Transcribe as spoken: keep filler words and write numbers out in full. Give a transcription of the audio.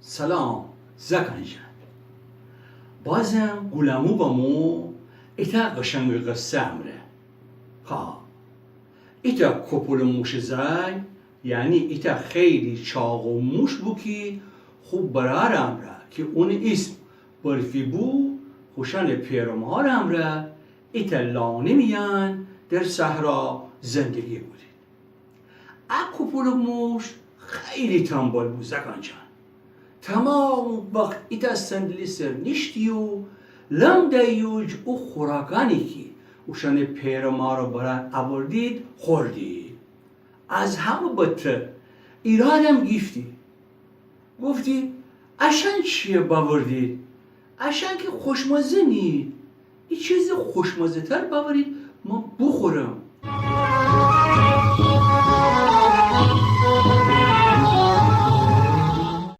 سلام زأکان جان. بازم گول‌آمو بمو ایتأ قشنگ قصه امرأ. ها، ایتأ کوپولٚ موشٚ زأی، یعنی ایتأ خیلی چاقٚ موش بو کی خو برأرٚ امرأ کی اونٚ ایسم برفی بو، خوشأنٚ پئر و مارٚ امرأ ایتأ لانه میأن در صحرا زندگی بودید. ا کوپولٚ موش خیلی تنبل بو زأکان جان. تمام وخت ایتأ صندلی سر نیشتی و لم دأیی و جٚه او خوراکأنی کی اوشأنٚ پئر و مارٚ برأر اوردید خوردی. از همه بدتر ایرادم گیفتی. گفتی: اشأن چیه بأوردید؟ اشأن کی خوشمزه نیید. ای چیزٚ خوشمزه‌تر بأورید من بوخورم.